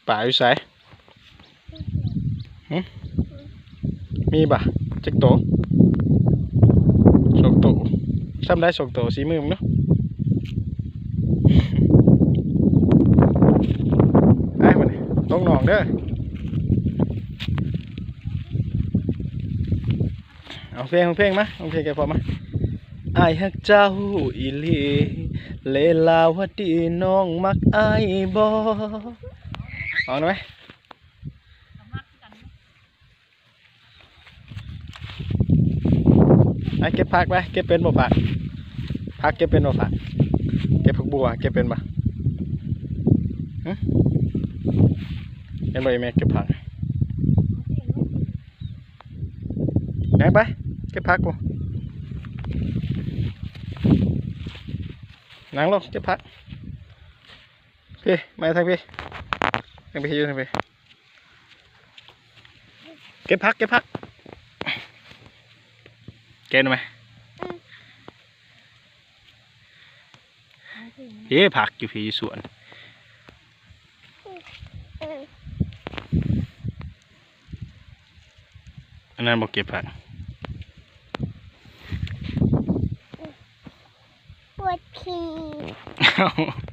ປາຢູ່ໃສ? ຫຶ? ມີບໍ່? ຈັກໂຕ? ສອງໂຕ. ຊ່ຳໄດ້ສອງໂຕ? ຊີ້ມືມາເນາະ. ໄປບາດນີ້ ລົງໜອງເດີ. ເອົາເພງ ເອົາເພງມາ ເອົາເພງແກພໍມາ. ອ້າຍຮັກເຈົ້າອີ່ຫຼີ ເລລາວະດີ ນ້ອງມັກອ້າຍບໍ່? ເອົາໄດ້ໄໝ? ໄປເກັບຜັກໄປ. ເກັບເປັນບໍ່ຜັກ? ຜັກເກັບເປັນບໍ່ຜັກ? ເກັບຜັກບົວເກັບເປັນບໍ່? ຫຶ? ເຫັນບໍ່ອີ່ແມ່ເກັບຜັກ? ຍ່າງໄປເກັບຜັກພຸ້ນ. ນັ່ງລົງເກັບຜັກ. ພີ້ ມາທາງພີ້ ທາງພີ້ ຢູ່ທາງພີ້. ເກັບຜັກ ເກັບຜັກ ເກັບໄດ້ໄໝ? ເອີ ຜັກຢູ່ພີ້ ຢູ່ສວນ. ອັນນັ້ນບໍ່ເກັບຜັກ? ປວດຂີ້. ເອົ້າ